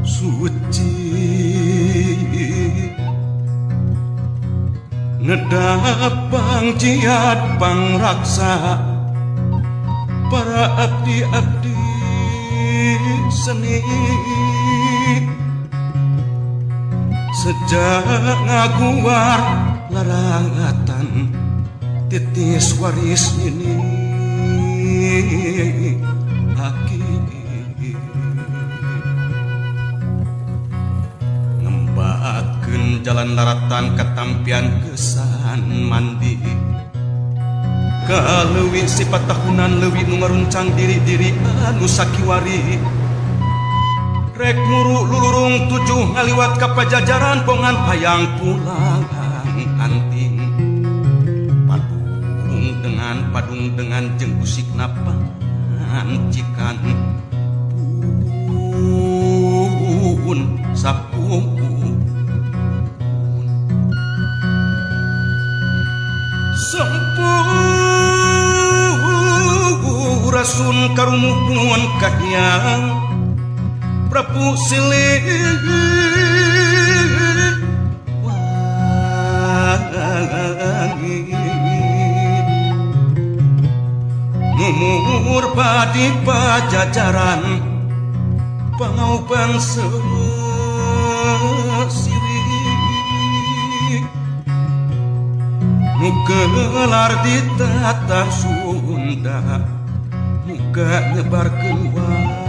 suci ngedapang jiat pangraksa para abdi-abdi seni sejak ngaguar larangatan titis waris ini aki ngembakeun jalan laratan katampian kesan mandi kaleuwi sifat tahunan leuwi nu ngaruncang diri-diri anu sakiwari rek muru lulurung tujuh ngaliwat ka pajajaran bongan hayang pulang anting padung dengan jeung usikna pancikan pun sapung Sampurasun karumuhun kahiyang Prabu Siliwangi Mumur padi pajajaran pangaupang sirik nu gelar di tatar Sunda muga nyebarkeun wae.